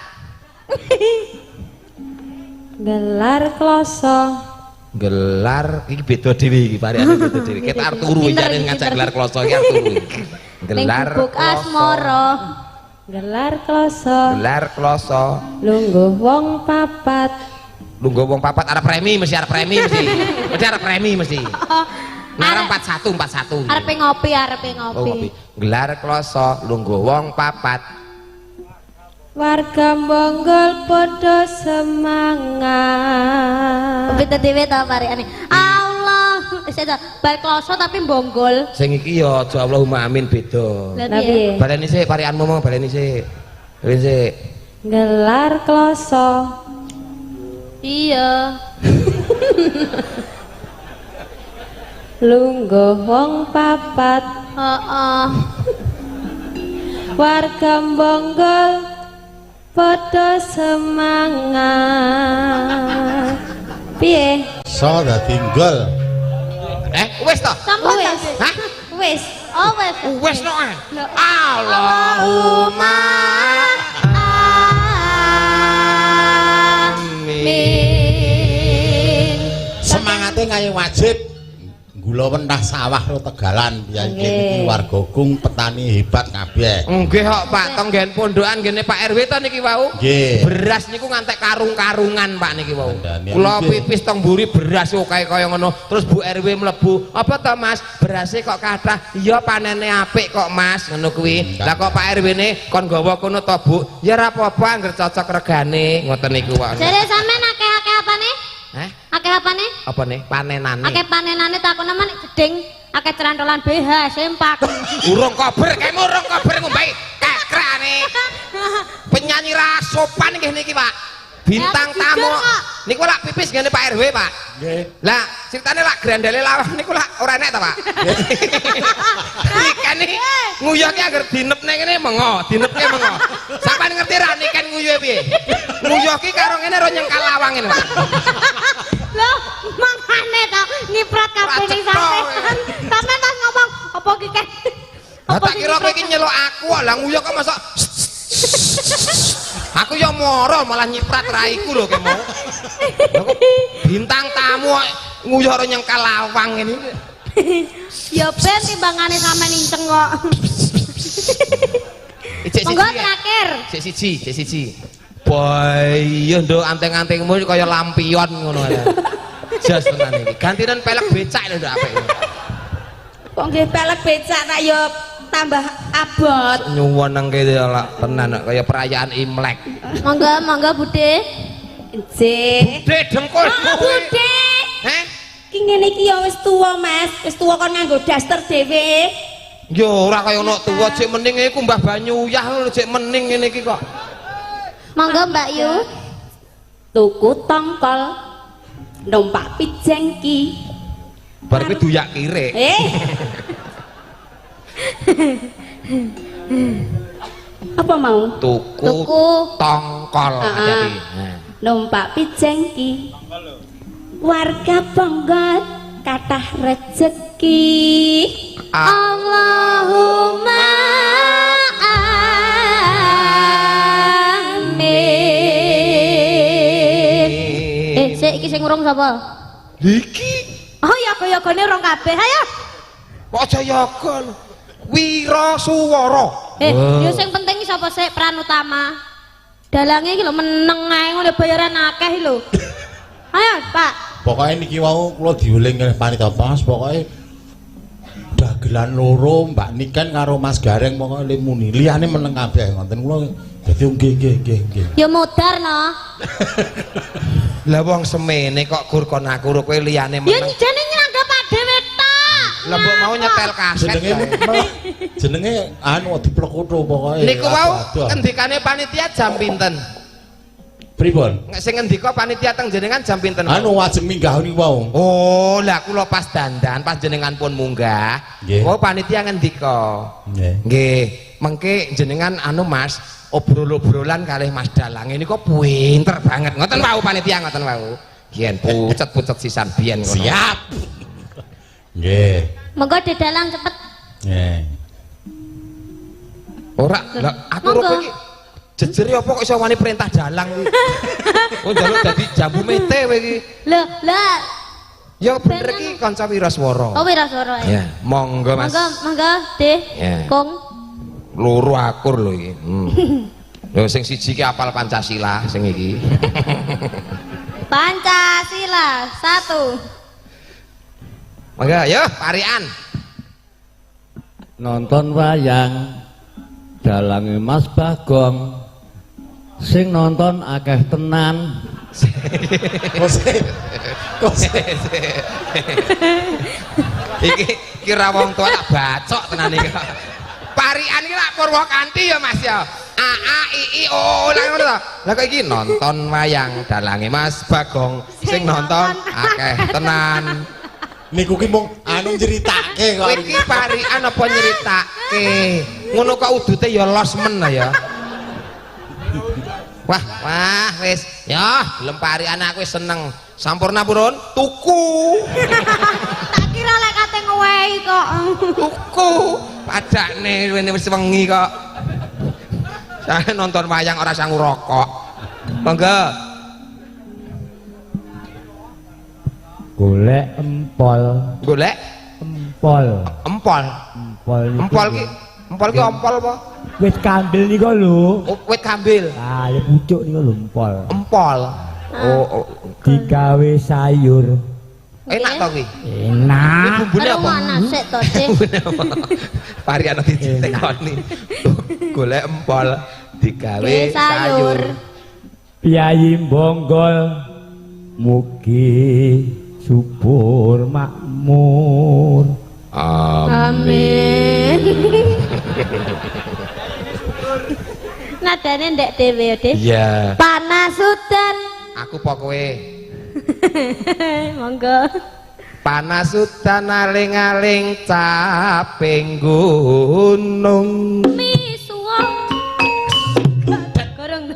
Gelar kloso. Gelar iki beda dhewe iki, pariane beda dhewe. Ket arep turu jane ngajak gelar kloso iki arep turu. Gelar asmara. Gelar kloso. Gelar kloso. Lungguh wong papat. Lungguh wong papat arep premi mesti arep premi mesti. Mesti arep premi mesti. Ngarep 41 41. Arepe ngopi, arepe ngopi. Oh, ngopi. Gelar kloso lungguh wong papat. Warga Bonggol podo semangat. Pinter dhewe ta pariane. Allah, wis ta bar kloso tapi bonggol. Sing iki ya aja Allahumma amin beda. Lah piye? Baleni sik parianmu mau baleni sik. Baleni sik. Gelar kloso. Iya. Lungguh wong papat. Heeh. Warga Bonggol podo semangat. Piye? So dadi gol. Wis to? Wis. Hah? Wis. Oh wis. Wis no. Allahumma amin. Semangate kaya wajib. Gula mentah sawah ro Tegalan piye iki warga Gung petani hebat kabeh. Nggih kok Pak, tenggen pondokan ngene Pak RW to niki wau. Nggih. Beras niku ngantek karung-karungan Pak niki wau. Kula pipis teng mburi beras akeh kaya ngono. Terus Bu RW mlebu, "Apa to Mas? Berase kok kathah?" "Iya panene apik kok Mas." Ngono kuwi. Lah kok Pak RW-ne kon nggawa kono to Bu? "Ya ora apa-apa angger cocok regane." Ngoten niku wae. Jare sampean akeh-akeh apane? Hah? Akeh apane? Apa nih? Panenane. Akeh panenane takon nemen jeding, akeh cerantolan BH sempak. Urung kober, kemu urung kober ngombahi kekrane. Penyanyi ra sopan nggih niki, Pak. Bintang tamu. Niku lak pipis ngene Pak RW, Pak. Nggih. Lah, ceritane lak grandale lawang niku lak ora enek ta, Pak? Niken iki nguyuh ki angger dinepne ngene mengo, dinepne mengo. Sampeyan ngerti ra niken nguyuhe piye? Nguyuh ki karo ngene ro nyengkal lawang ngene, Pak. Loh, mangkane to nyiprat kabeh ning sampean. Sampean tas ngomong apa ki kan? Lah tak kira kowe iki nyeluk aku kok, lah nguyuh kok mosok aku ya moro malah nyiprat raiku lho kemo. Bintang tamu nguyuh ora nyengkal lawang ngene. Ya ben timbangane sampean inceng kok. Monggo terakhir. Sik siji, sik siji. Boy, yo nduk anteng-antengmu kaya lampion ngono ae. Jos tenan iki. Gantinan pelek becak lho nduk apik. Kok nggih pelek becak tak yo tambah abot. Nyuwun nang kene lak tenan kaya perayaan Imlek. Monggo, monggo Bude. Nggih. Bude dengkul. Bude. Heh? Ki ngene iki ya wis tuwa, Mas. Wis tuwa kon nganggo daster dhewe. Yo ora kaya ono tuwa, cek mening iku Mbah Banyu uyah lho cek mening ngene iki kok. Monggo Mbak Yu. Tuku tongkol numpak pijengki. Bar kuwi duyak kirik. Apa mau? Tuku tongkol hati-hati. Numpak pijengki. Warga Bonggol kathah rejeki. Allahumma amin. Sik iki sing urung sapa? Iki. Oh yaga-yagane urung kabeh. Ayo. Kok aja yaga lho. Wira Suwara. Yo sing penting sapa sik peran utama. Dalange iki lho meneng ae ngono bayaran akeh lho. Ayo, Pak. Pokoke niki wau kula diuling kalih panitia Mas, pokoke dagelan loro Mbak Niken karo Mas Gareng pokoke limuni. Liyane meneng kabeh ngoten kula. Dadi nggih nggih nggih nggih. Ya modar no. Lah wong semene kok gur kon aku kowe liyane meneng. Ya jane nyanggep dhewe tok. Lah mbok mau nyetel kaset. Jenenge jenenge anu diplekuthu pokoke. Niku wau ngendikane panitia jam pinten? Pripun? Sing ngendika panitia teng jenengan jam pinten? Anu wajeng minggah niku wau. Oh, lah kula pas dandan panjenengan pun munggah. Oh, panitia ngendika. Nggih. Nggih, mengke jenengan anu Mas, obrol-obrolan kalih Mas Dalang ini kok pinter banget. Ngoten wau panitia ngoten wau. Biyen pucet-pucet sisan biyen ngono. Siap. Nggih. Monggo Dalang cepet. Nggih. Ora, lah aku ora iki jejer apa kok iso wani perintah dalang kuwi. Oh njaluk dadi jambu mete kowe iki. Lho, lah. Ya bener iki kanca Wiraswara. Oh Wiraswara. Ya, monggo Mas. Monggo, monggo, Deh. Kong. Loro akur lho iki. Lho sing siji iki apal Pancasila sing iki. Pancasila 1. Monggo yo parikan. Nonton wayang dalange Mas Bagong. Sing nonton akeh tenan. Iki kira wong tua tak bacok tenan iki. Parikan iki lak Purwakanti ya Mas ya. A A I I O lha ngono to. Lah kok iki nonton wayang dalange Mas Bagong sing nonton akeh tenan. Niku ki mung anu nyeritake kok. Iki parikan apa nyeritake? Ngono kok udute ya los men ya. Wah, wah wis. Ya, gelem parikan aku wis seneng. Sampurna purun, tuku. Tak kira lek kate ngewehi kok. Tuku. Padakne wene wis wengi kok. Saya nonton wayang ora sangu rokok. Monggo. Golek empol. Golek empol. Empol. Empol. Empol ki, empol ki empol apa? Wit kambil niku lho. Oh, wit kambil. Ah, ya pucuk niku lho empol. Empol. Oh, oh. Digawe sayur. Enak to kuwi? Enak. Bumbune apa? Sik to, Dik. Parikan ditekoni. Golek empol digawe sayur. Piyayi Bonggol mugi subur makmur. Amin. Nadane ndek dhewe ya, Dik. Iya. Panas udan. Aku po kowe. Monggo. Panas udan aling-aling caping gunung. Misuwa. Gorong.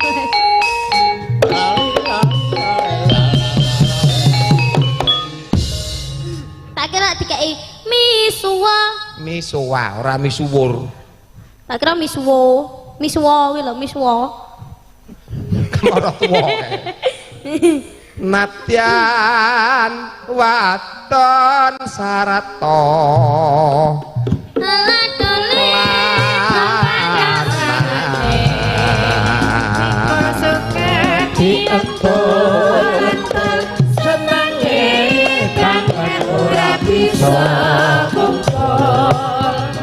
Tak kira dikei misuwa. Misuwa, ora misuwur. Tak kira misuwo. Misuwa kuwi lho, misuwa. Ora tuwa. Natyan waton sarato.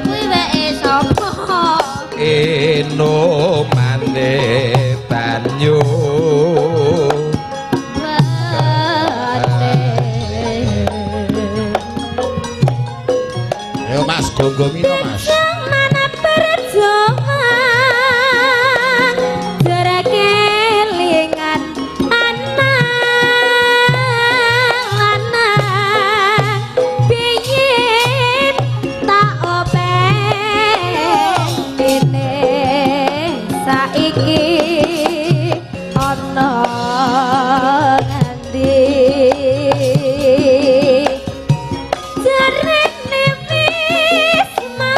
Kuwi weke sapa? Enomane banyu. Ayo Mas, gonggomino Mas. Mana perjuangan jare kelingan anak lanang biyen tak open dene saiki ana ngendi jarene wis mati.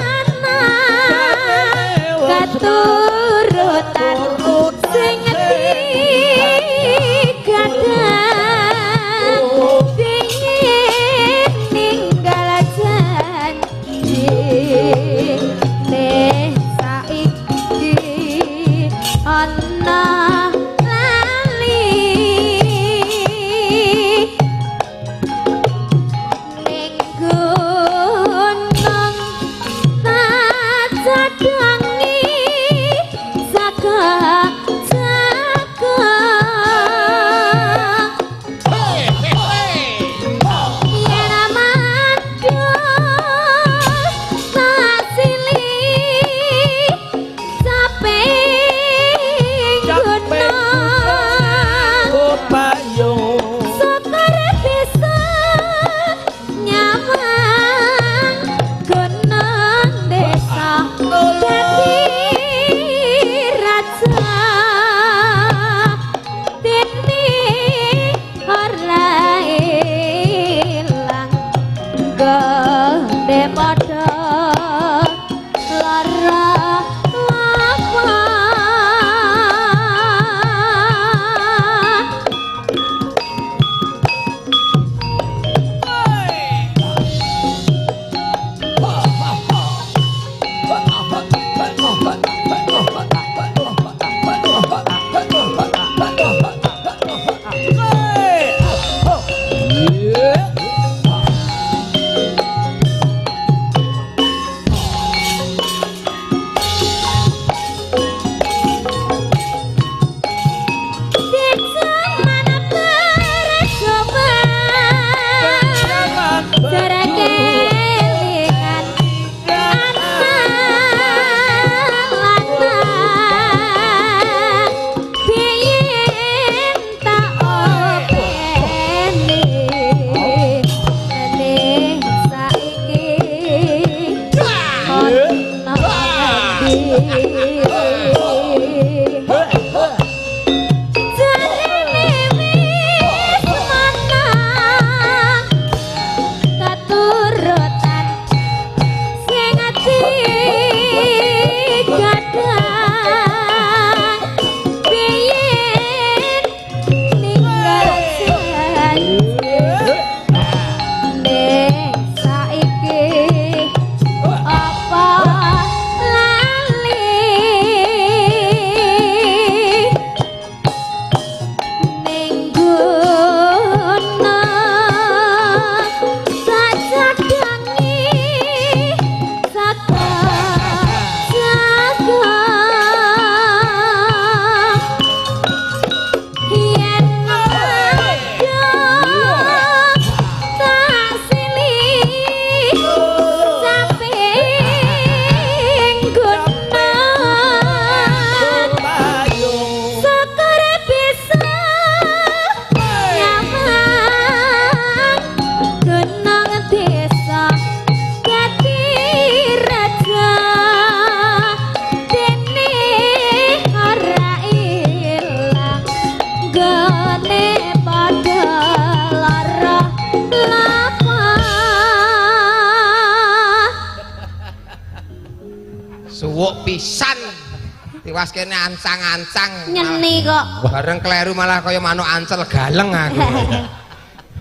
Was kene ancang-ancang. Nyeni kok. Bareng kleru malah kaya manuk ancel galeng aku.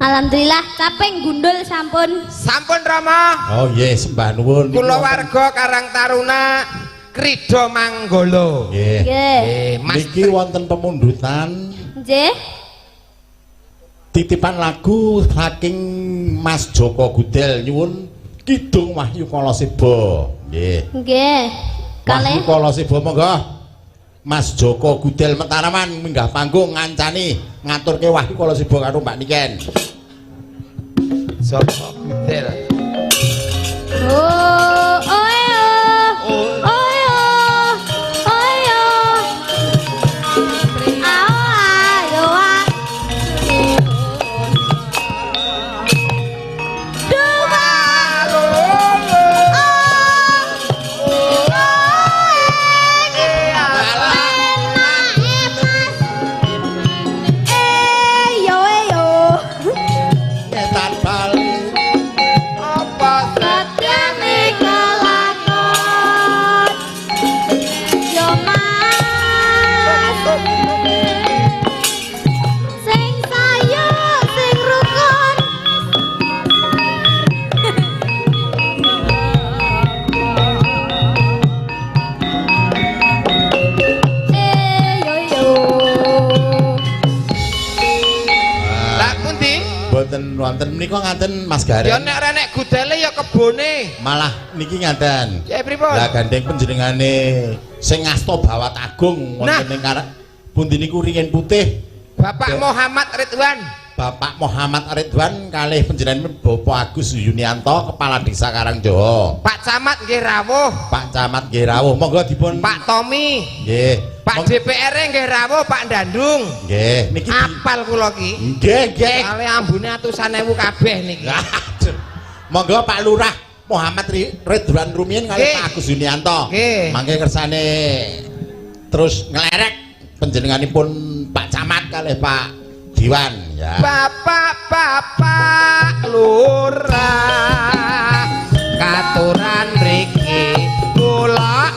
Alhamdulillah caping gundul sampun. Sampun Rama. Oh nggih, sembah nuwun. Kula warga Karang Taruna Krida Manggala. Nggih. Nggih. Niki wonten pemundutan. Nggih. Titipan lagu saking Mas Joko Gudel nyuwun Kidung Wahyu Kalaseba. Nggih. Nggih. Kalih Wahyu Kalaseba monggo. Mas Joko Gudel Mataraman minggah panggung ngancani ngaturke Wahyu Kalaseba karo Mbak Niken. Joko Gudel. Oh, oh oh. Oh oh. Oh. Ayo ayo. Wonten menika ngaten Mas Gareng. Ya nek ora nek gudele ya kebone. Malah niki ngaten. Ya pripun? Lah gandeng panjenengane sing ngasta Bawat Agung wonten ing pundi niku ringin putih. Bapak Muhammad Ridwan. Bapak Muhammad Ridwan kalih panjenengan Bapak Agus Yunianto Kepala Desa Karangjoho. Pak Camat nggih rawuh. Pak Camat nggih rawuh. Monggo dipun Pak Tommy. Nggih. Pak DPR nggih rawuh, Pak Dandung. Nggih, niki apal kula ki. Nggih, nggih. Kale ambune atusan ewu kabeh niki. Monggo Pak Lurah Muhammad Ridwan rumiyin kalih Pak Agus Yunianto. Mangke kersane terus nglerek panjenenganipun Pak Camat kalih Pak Diwan ya. Bapak-bapak lurah katuran mriki kula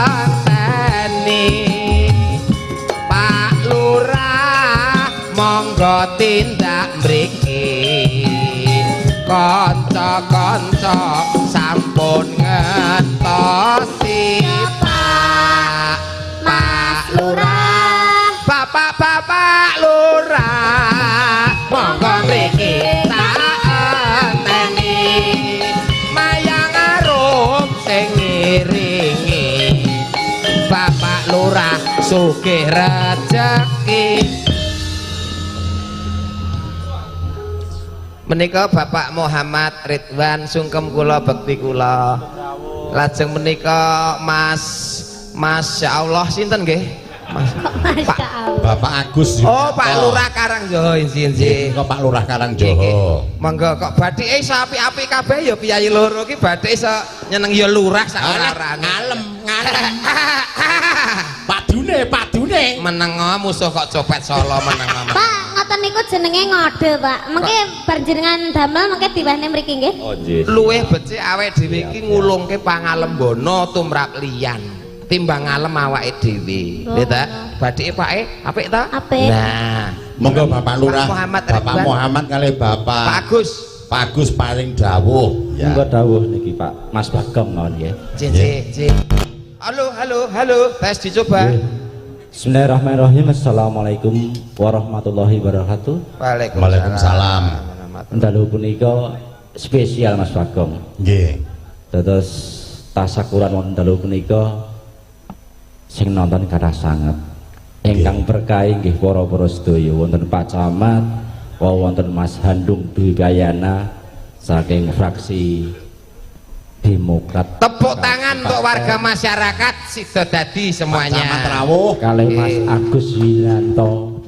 anteni. Pak Lurah monggo tindak mriki. Kanca-kanca sampun ngentosi Pak Pak Lurah. Bapak-bapak lurah monggo mriki tak enteni. Mayang arum sing ngiringi Bapak Lurah sugih rejeki. Menika Bapak Muhammad Ridwan sungkem kula bekti kula. Lajeng menika Mas Masya Allah sinten nggih? Mas Pak Bapak Agus Yunianto. Oh, Pak Lurah Karangjoho inji-inji. Kok Pak Lurah Karangjoho. Monggo kok bathike iso apik-apik kabeh ya piyayi loro ki bathike iso nyeneng ya lurah sak ora-orane. Ngalem, ngalem. Padune, padune. Menengo musuh kok copet Solo menengo. Pak, ngoten niku jenenge ngode, Pak. Mengke bar jenengan damel mengke diwehne mriki nggih. Oh, nggih. Luwih becik awake dhewe iki ngulungke pangalembana tumrap liyan. Timbang ngalem awake dhewe. Nggih ta? Bathike Pake apik ta? Apik. Nah, monggo Bapak Lurah, Bapak Muhammad kalih Bapak Pak Agus. Pak Agus paring dawuh. Ya. Monggo dawuh niki Pak Mas Bagong mawon nggih. Nggih, nggih. Halo, halo, halo, tes dicoba. Bismillahirrahmanirrahim. Assalamualaikum warahmatullahi wabarakatuh. Waalaikumsalam. Dalu punika spesial Mas Bagong. Nggih. Dados tasakuran wonten dalu punika sing nonton kathah sanget. Ingkang berkahi nggih para-para sedaya wonten Pak Camat, wonten Mas Handung Dwi Kayana saking fraksi Demokrat. Tepuk tangan untuk warga masyarakat Sidodadi semuanya. Pak Camat rawuh kalih Mas Agus Yunianto.